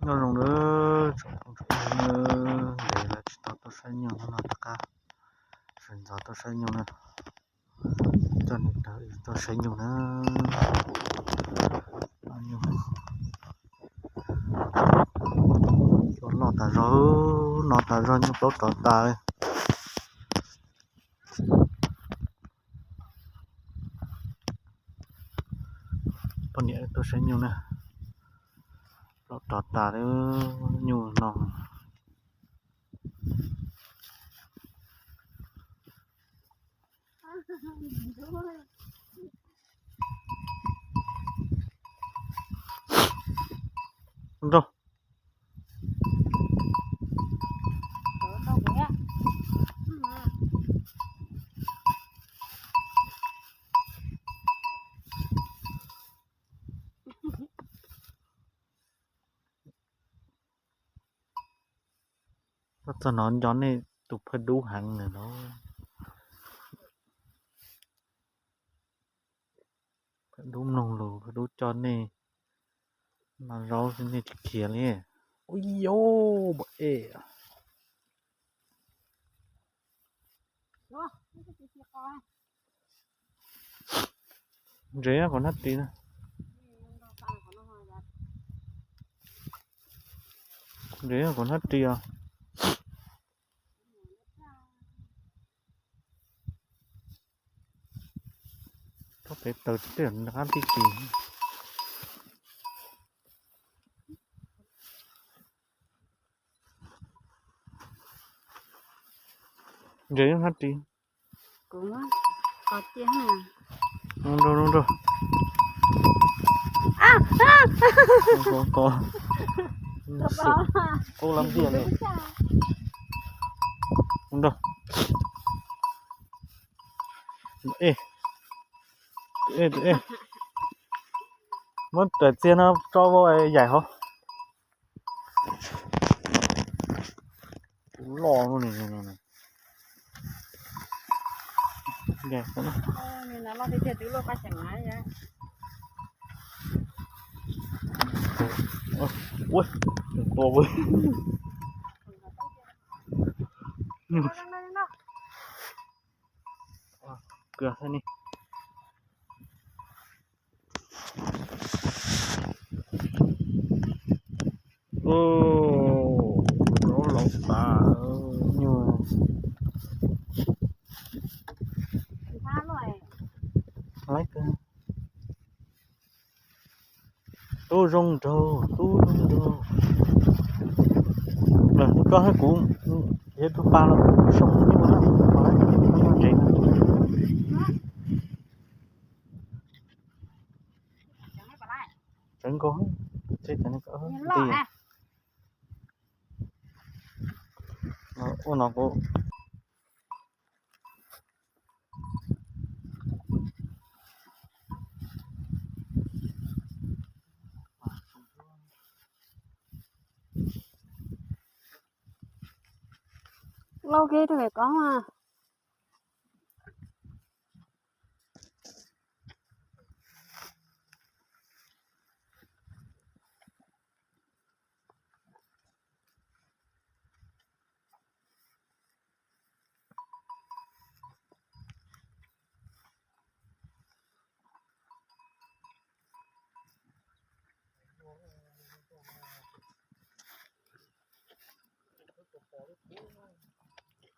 Nyob zoo na, tsoom phooj tsoom ywg na, ntev lawm tsis tau tuaj saib nyuj no, tom qab sawv ntxov tuaj saib nyuj na. Coj nej tuaj saib nyuj na. Nyuj loj tas zog, no tas zog nyuj plaub rov tas. Poj niam tuaj saib nyuj na, plaub rov tas lawm, nyuj no. Nrog. Txog no nco nej tus phaj dub heev lawm no. Phaj dub mloog lus, phaj dub coj nej noj zaub xwb nej tsis khiav li. Ua yau, npam es. Ntses kom nab ris na. Ntses kom nab ris os. Txhob pem taws tej rov qab tib si. Ntses nab ris. Nrog, nrog, nrog. Ko, ko. Qub lab ntiag li. Nrog. Tus ej, tus ej, tus ej. Muab rawm txiag no tso vau yaim hauv. Tus loj no. Ua, tua ua. Kawg thiab ne. Ub, lov lov tas nyuj. Tub zoo nraug, tub zoo nraug. Koj thiab kuv, yog tus pas los soo nyuj na, nyuj ntses. Tseev nkaus, tseev cov ne kom nti. Ua no kuv. Lauj, kev rau pem ko mas.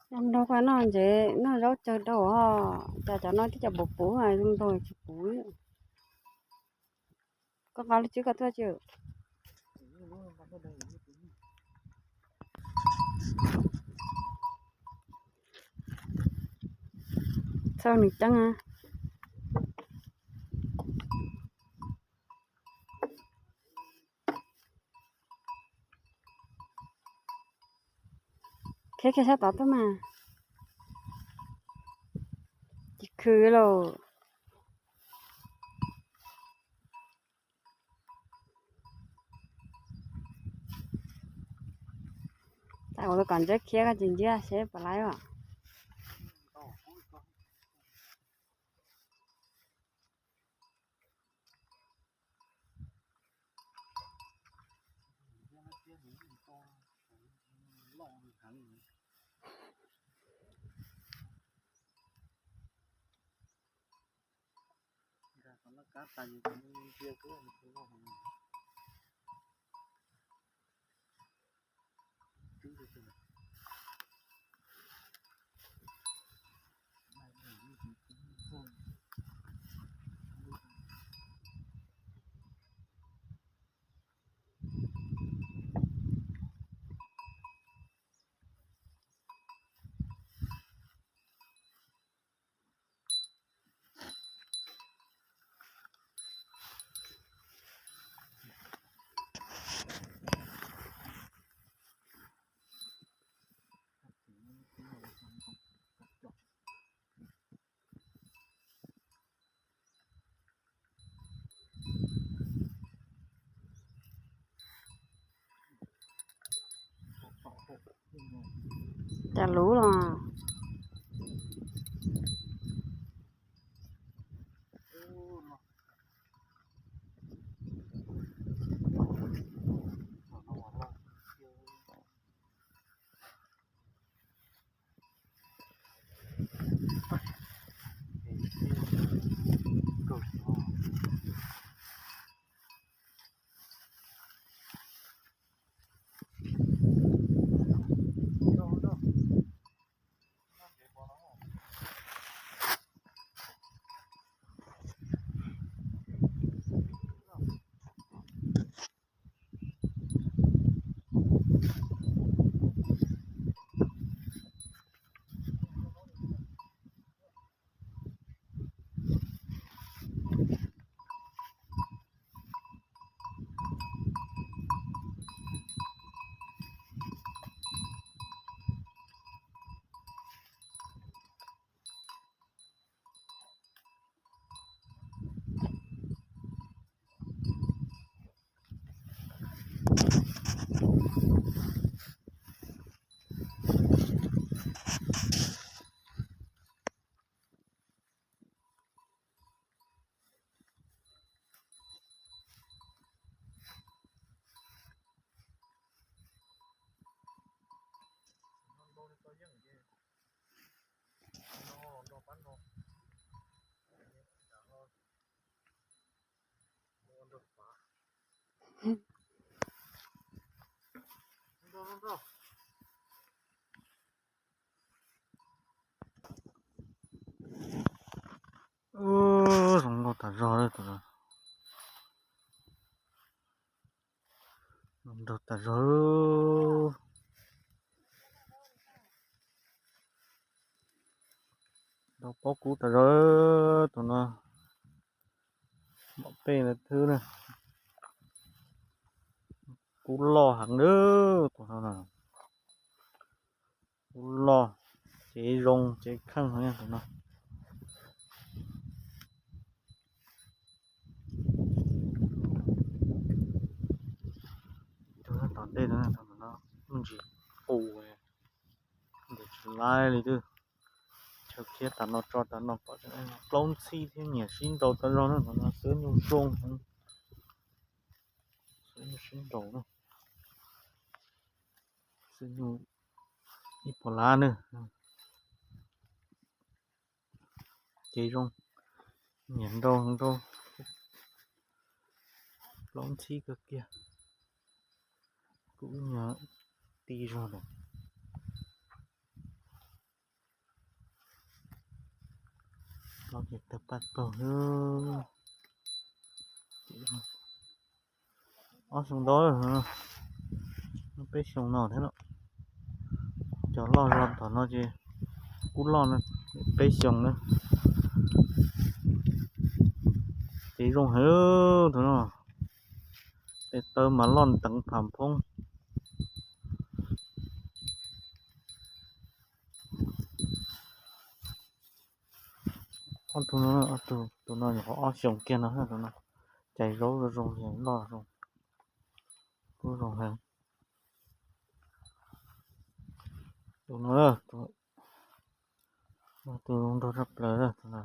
Zoo nraug, noj ntses noj zaub tsawg rau os, cas cov no twb cov puv puv, zoo nraug tsis puv. Koj nqa lub tswb koj tuaj tsis? Txhawj nws ceeb na. Khiav kiag sab tod tuaj mas. Tsis khwv lauj. Tau ua kom ntseb khiav koj tsis ntsiab seb puas laib os. Loj heev. Nkag qhov laj kab tas yus ntsia xwb, loj heev. Cas luv los. Zoo nkauj tas zog li tus no. Nrog tas zog. Nrog pob kub tas zog tus no. Npam pej lawv thwb na. Kub loj heev na tus no na. Kub loj, cev zoo cev kheej heev tus no. Tus tom ntej no, me ntsis qus, ntes tsis laib li twb. Chaw khiav tas no tso tas no kom plaub ntxhib thiab nyiam sib nraus tas zog na, tus no xwb nyuj zoo heev. Xwb nyuj sib nraus na. Xwb nyuj ib puas lab na. Cev zoo, nyiam nrau nrau, plaub ntxhib kawg kiag. Kuv nyuam ti zog lawm. Los ces tawg paj taug xwb. Ob xyoo ntau, peb xyoo no thiab no. Cov loj zog tom no ces kub loj no, peb xyoo na. Ces zoo heev tus no. Tes taw mas loj nteev pham phoob. Ob tug no, tus no nyuam qhuav ob xyoos kiag no, tus no cais zaub zoo zoo, loj zoo, kuj zoo heev. Tus no, tus zoo nraug tshaj plaws, tus no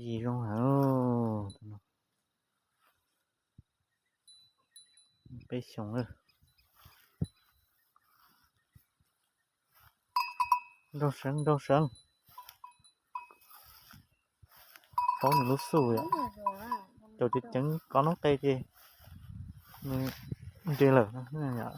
yim zoo heev, tus no. Peb xyoos lawm. Nraug seev, nraug seev. Paub nws lub xub yom. Caum ceev ceev kov noob qes ces nws nres lawm no yom.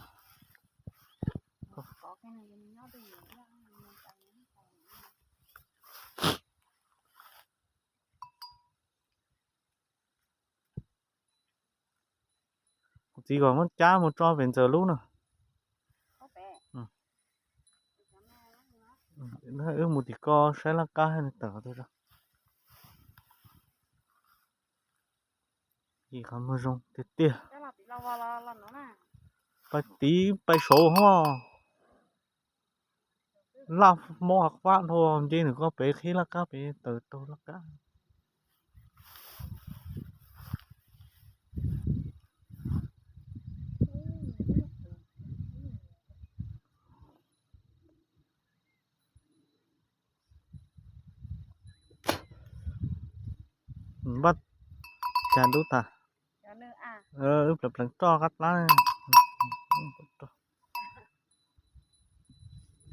Kuv txiv kom muab cab mus tso pem ntxawm lub no. Wb mus tim ko saib laj kab tawm qhov twg. Ib qhov muag zoo tiag tiag. Pais tiv pais saud hos. Laj mob hav fab dhau nce nws koj pem qhib laj kab pem tawm taug laj kab. Npaj cas dub tas. Wb pleev pleev roj qab plab.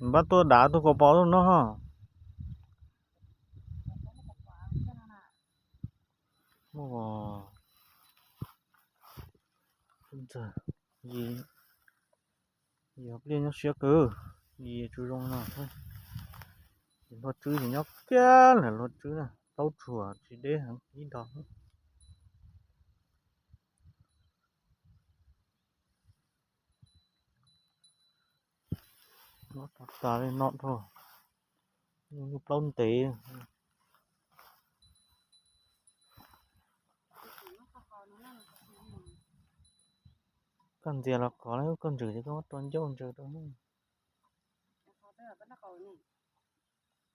Npaj tuaj dav tuaj kos pos tuaj no ho. Yog pliaj nyob siab kawg, yus tsis zoo no. Luag tswb ces nyob kiag lawm, luag tswb na, plaub tsuam tsis deb heev ib nrog. Tas li no dhau, plaub ntev. Koj ntxias los kov, koj ntsws ces koj muab rau ncauj ntsws rau.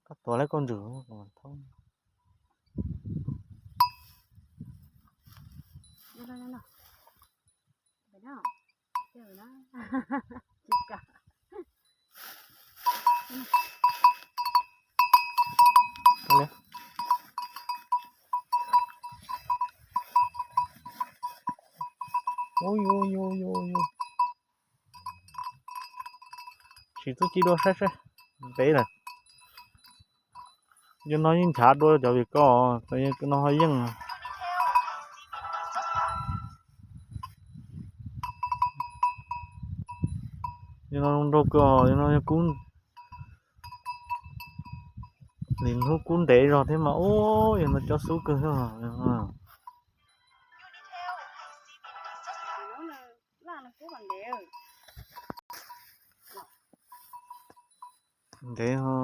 Koj tuav lawv koj ntsws. Sim txuj ci dua saib saib. Ntev lawm. Yog no yeej nchav dua cov vim ko, no ho yeej. Yog no nrau kawg, yog no yog kub, nim hnub kub ntev zog thiab mas ub, yog no cob xub kawg. Ntev ho.